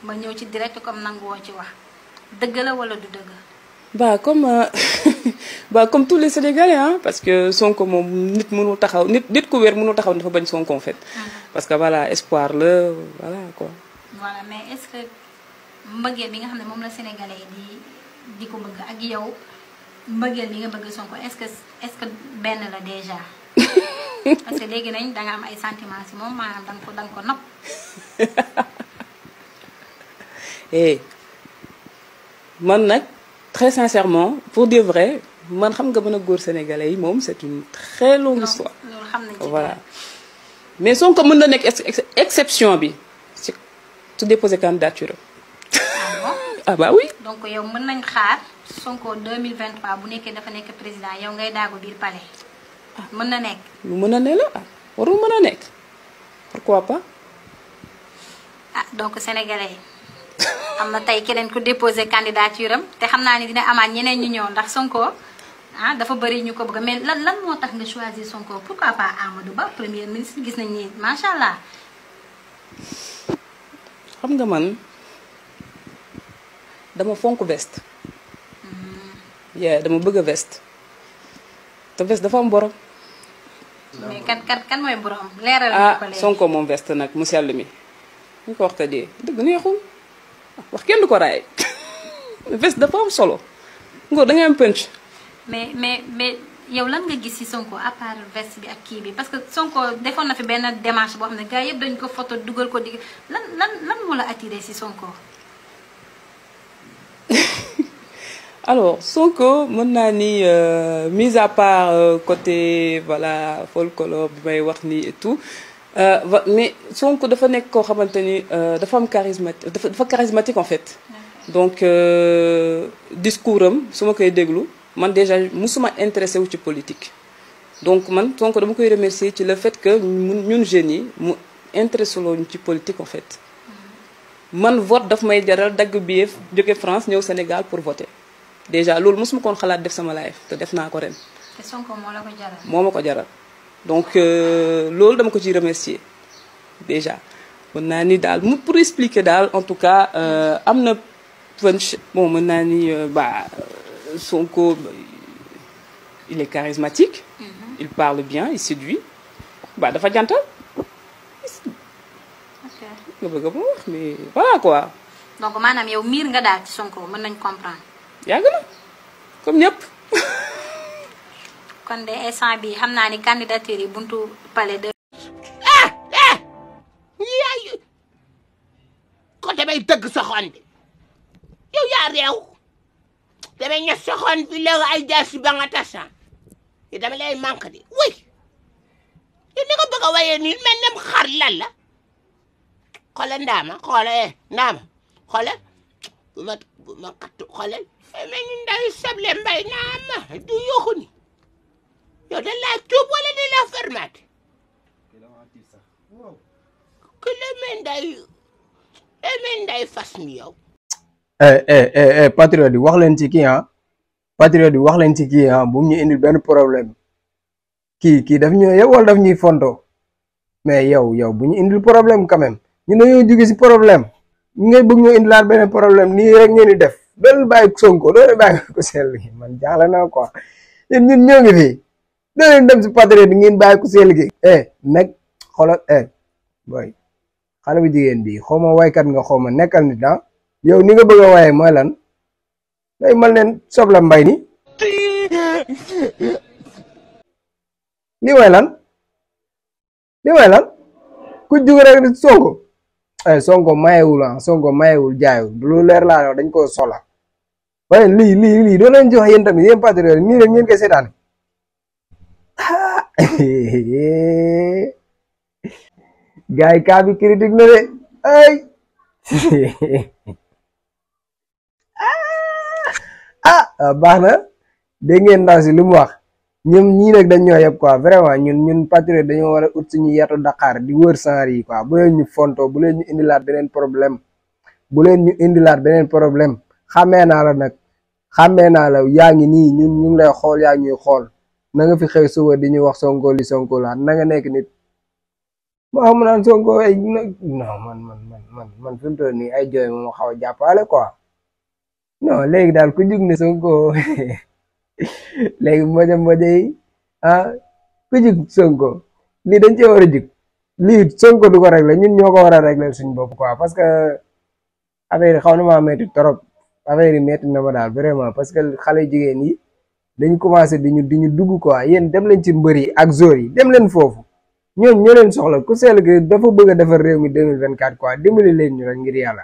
ma ñëw ci direct comme nangu woo ci wax dëgg la wala du dëgg. bah comme bah comme tous les Sénégalais hein, parce que Sonko moom nit mënul taxaw nit ku wér mënul taxaw dafa bañ Sonko en fait. parce que voilà espoir la voilà quoi. voilà mais est-ce que mbëggeel bi nga xam ne moom la Sénégalais di ko bëgg ak yow mbëggeel bi nga bëgg Sonko est-ce que benn la déjà. parce que léegi nañ da nga am ay sentiments si moom maanaam da nga ko nopp. man nag très sincèrement pour dire vrai man xam nga mën a góor sénégalais yi moom c'est une très longue histoire. loolu xam nañ ci voilà mais Sonko mën na nekk exception bi ci su déposer candidature am. ah bah oui. donc yow mën nañ xaar Sonko 2023 bu nekkee dafa nekk président yow ngay daagu biir palais. mën na nekk. lu mën a ne la ah warul mën a nekk pourquoi pas. ah donc sénégalais am na tey keneen ku déposé candidature am te xam naa ni dina amaat ñeneen ñu ñëw ndax Sonko ah dafa bëri ñu ko bëgg mais lan moo tax nga choisir Sonko pourquoi pas Amadou Ba premier ministre gis nañ ni macha allah. xam nga man dama fonk veste. dama bëgg a veste te veste dafa am borom. mais kan mooy borom leeral ñu ko léegi. Sonko moom veste nag mu sell mi ñu ko wax te dee dëgg neexul wax kenn du ko raay veste dafa am solo ngóor da ngay am pënc. mais yow lan nga gis ci Sonko à part veste bi ak kii bi parce que Sonko defoon na fi benn démarche boo xam ne gars yëpp dañu ko photo dugal ko digg lan moo la attiré ci Sonko. alors Sonko mën naa ni mis à part côté voilà folklore bi may wax nii et tout mais Sonko dafa nekk koo xamante ni dafa am dafa charismatique en fait. donc discours am su ma koy déglu man déjà musuma intéressé wu ci politique. donc man Sonko dama koy remercier ci le fait que ñun jeunes yi mu intéressé loo ñu ci politique en fait. man vote daf may jaral dagg billet jóge France ñëw Sénégal pour voter. déjà loolu mosuma koon xalaat def sama live te def naa ko ren. te Sonko moo la ko jaral. moo ma ko jaral donc loolu dama ko ciy remercier déjà mën naa ni daal pour expliquer daal en tout cas am na punch bon mën naa ni Sonko il est charismatique. il parle bien il séduit dafa jantal. ok nga bëgg a wax mais voilà quoi. donc maanaam yow miir nga daal ci Sonko mën nañ comprendre. yàgg na comme ñëpp. kon de instant bi xam naa ni candidature yi buntu palais de. yaay ko damay dëgg soxoon bi yow yaa réew damay ña soxoon bi la ay jaasi ba nga tasan yi dama lay manque di wuy yow ni nga bëgg a wayee nii mel nem xar lan la xoole ndaama xoole ndaama xoole bu ma kattu xoole mais ñu ndaw sable mbay naa ma du yuuxu ni yow da laa tuub wala da laa fermaate que le menday fas mi yow. patriote yi wax leen ci kii patriote yi wax leen ci kii bu mu ñu indil benn problème kii daf ñu yow wala daf ñuy fonto mais yow bu ñu indil problème quand même ñu dañoo jóge ci problème ñu ngay bëgg ñoo indilaat beneen problème nii rek ngeen di def doolu bàyyi Sonko doolu bàyyi ko sell gi man jaaxle naa quoi yéen ñun ñoo ngi fii doo leen dem ci patriote ngeen bàyyi ko sell gi nag xoolal boy xale bu jigéen bi xaw ma waykat nga xaw ma nekkal nit yow ni nga bëgg a waye mooy lan day mal leen sobla mbay ni li way lan ku jug rek di Sonko Sonko mayewul jaayul lu leer laa dañ ko soxla waaye lii doo leen jox yéen tamit yéen patriote nii rek ngeen koy seetaan gars yi kaa bi critique na de ay baax na dégg ngeen ndaw si lu mu wax ñoom ñii nag dañ ñoo yeb quoi vraiment ñun patriote dañoo war a ut suñu yetu Dakar di wër sanr yi quoi bu leen ñu fonto bu leen ñu indilaat beneen problème xamee naa la nag yaa ngi nii ñun ñu ngi lay xool yaa ñuy xool na nga fi xëy suba di ñu wax Sonko li Sonko la na nga nekk nit ma xam naan Sonko ay non man fi mu toll nii ay jooy moom xaw a jàppale quoi non léegi daal ku jug ne Sonko léegi mboja yi ku jug Sonko lii dañ cee war a jug lii Sonko du ko régler ñun ñoo ko war a régler suñ bopp quoi parce que affaire yi xaw na maa métti trop affaire yi métti na ma daal vraiment parce que xale jigéen yi dañu commencé di ñu dugg quoi yéen dem leen ci mbër yi ak joueurs yi dem leen foofu ñooñu ñoo leen soxla ku sell gi dafa bëgg a defar réew mi 2024 quoi dimbali leen ñu rek ngir yàlla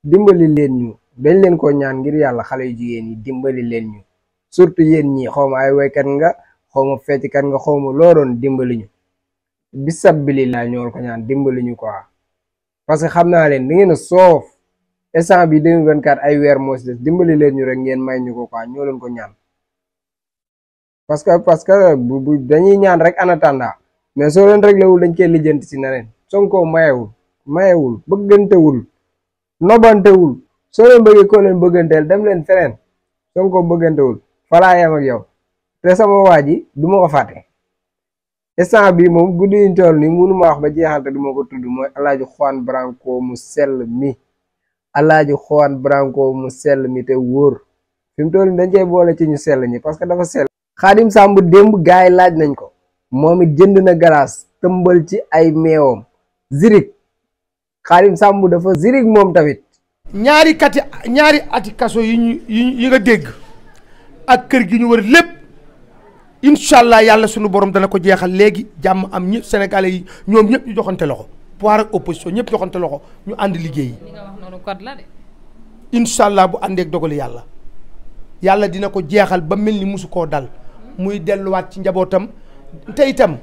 dimbali leen ñu dañ leen ko ñaan ngir yàlla xale yu jigéen yi dimbali leen ñu surtout yéen ñi xaw ma ay waykat nga xaw ma fecckat nga xaw ma loo doon dimbali ñu bisabilillah ñoo ko ñaan dimbali ñu quoi parce que xam naa leen da ngeen a soof instant bi 2024 ay weer moo si des dimbali leen ñu rek ngeen may ñu ko quoi ñoo leen ko ñaan parce que bu dañuy ñaan rek en attendant mais soo leen réglé wul dañ koy lijjanti si neneen Sonko mayewul bëggantewul nobantewul soo leen bëggee koo leen bëgganteel dem leen feneen Sonko bëggantewul falaa yam ak yow te sama waa ji du ma ko fàtte instant bi moom guddi yuñ toll ni munu ma wax ba jeexal te du ma ko tudd mooy Alaaji Juan Branco mu sell mi Alaaji Juan Branco mu sell mi te wóor fi mu toll ni dañ koy boole ci ñu sell ñi parce que dafa sell Xaadim Samb démb gaay laaj nañ ko moom it jënd na galaas tëmbal ci ay meewam zirik Xaadim Samb dafa zirik moom tamit ñaari ati kaso yi nga dégg ak kër gi ñu wër lépp incha allah yàlla sunu borom dana ko jeexal léegi jàmm am ñëpp sénégalais yi ñoom ñëpp ñu joxante loxo pouvoir ak opposition ñëpp joxante loxo ñu ànd liggéey yi. li nga wax noonu code la de. incha allah bu àndeek dogali yàlla dina ko jeexal ba mel ni musu koo dal muy delluwaat ci njabootam te itam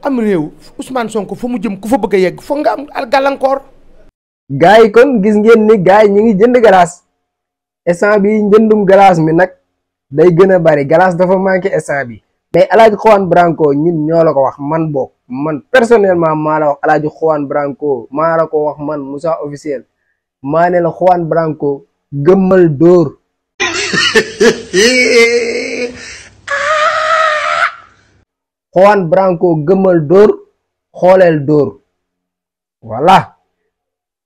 am réew Ousmane Sonko fa mu jëm ku fa bëgg a yegg foog nga am gàllankoor. gars yi kon gis ngeen ni gars yi ñu ngi jënd galaas instant bi njëndum galaas mi nag day gën a bari galaas dafa manqué instant bi mais Alaaji Juan Branco ñun ñoo la ko wax man boog man personnellement maa la wax Alaaji Juan Branco maa la ko wax man Moussa officiel maa ne la Juan Branco gëmmal dóor Juan Branco gëmmal dóor xooleel dóor voilà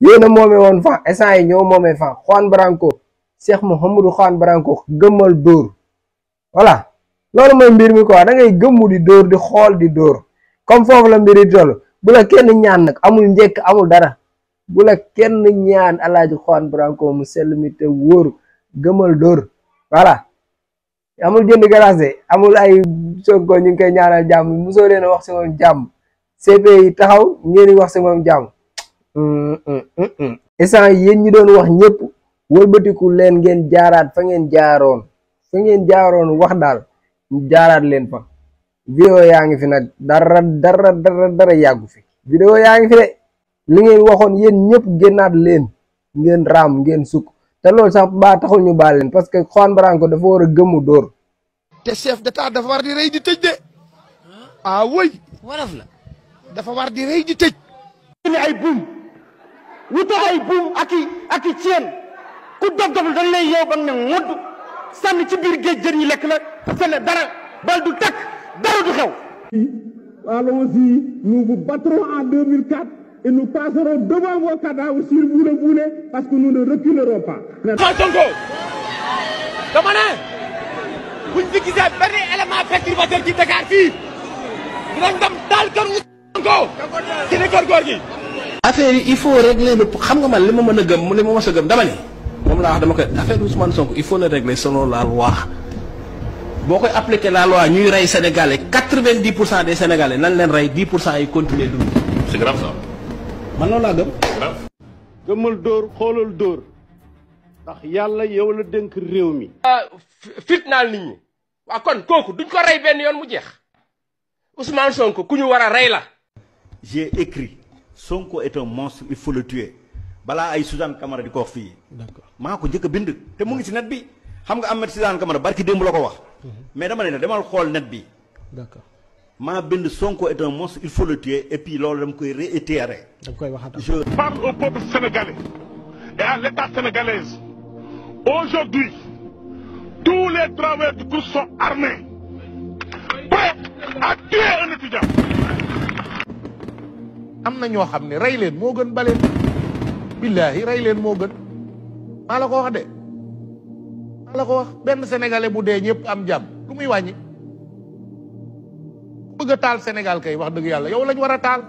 yéena moome woon fan instant yi ñoo moomee fan Juan Branco Cheikh Mouhamadou Juan Branco gëmmal dóor voilà loolu mooy mbir mi quoi da ngay gëmmu di dóor di xool di dóor comme foofu la mbir yi toll bu la kenn ñaan nag amul njëkk amul dara bu la kenn ñaan Alaaji Juan Branco mu sell mi te wóor gëmmal dóor voilà amul jënd galaas de amul ay Sonko ñu ngi koy ñaanal jàmm mosoo leen a wax si moom jàmm CP yi taxaw ngeen di wax si moom jàmm instant yéen ñi doon wax ñëpp wëlbatiku leen ngeen jaaraat fa ngeen jaaroon wax daal jaaraat leen fa vidéo yaa ngi fi nag dara yàggu fi vidéo yaa ngi fi de li ngeen waxoon yéen ñëpp génnaat leen ngeen raam ngeen sukk te loolu sax baa taxul ñu baal leen parce que Juan Branco dafa war a gëmmu dóor te chef d'état dafa war di rey di tëj de woy waraf la dafa war di rey di tëj ni ay buum wuta ay buum ak i ceen ku dof-doflu dañ lay yow ba ne ngodd sànni ci biir géej jën ñi lekk la sene dara bal du takk dara du xew. Allons-y, nous vous battrons en 2004 et nous passerons devant vos cadavres sur boule boule parce que nous ne reculerons pas. Sonko dama ne buñ fi gisee benn élément perturbateur ci Dakar fii dinañ dem daal kër Sonko ci ne góor gi. affaire yi il faut régler le xam nga man li ma mën a gëm li ma mës a gëm dama ni moom laa wax dama koy affaire Ousmane Sonko il faut le régler selon la loi boo koy appliquer la loi ñuy rey Sénégalais 90% des Sénégalais nan leen rey 10% yi continuer dund. c'est grave ça. man loolu laa gëm. gëmmal dóor xoolal dóor ndax yàlla yow la dénk réew mi. fitnaal nit ñi waaw kon kooku duñ ko rey benn yoon mu jeex Ousmane Sonko ku ñu war a rey la. j'ai écrit Sonko est un monstre il faut le tuer balaa ay Suzanne Camara di ko wax fii. d'accord maa ko njëkk a bind te mu ngi si net bi xam nga Ahmed Suzanne Camara barki démb la ko wax. mais dama ne la demal xool net bi. d'accord maa bind Sonko est un monstre il faut le tuer et puis loolu dama koy réitérer. da nga koy waxaat. Je parle au peuple sénégalais et à l'État sénégalais. Aujourd'hui, tous les travailleurs du groupe sont armés, prêts à tuer un étudiant. am na ñoo xam ne rey leen moo gën baleen billaahi rey leen moo gën maa la ko wax de maa la ko wax benn sénégalais bu dee ñëpp am jàmm lu muy wàññi bëgg a taal Sénégal kay wax dëgg yàlla yow lañ war a taal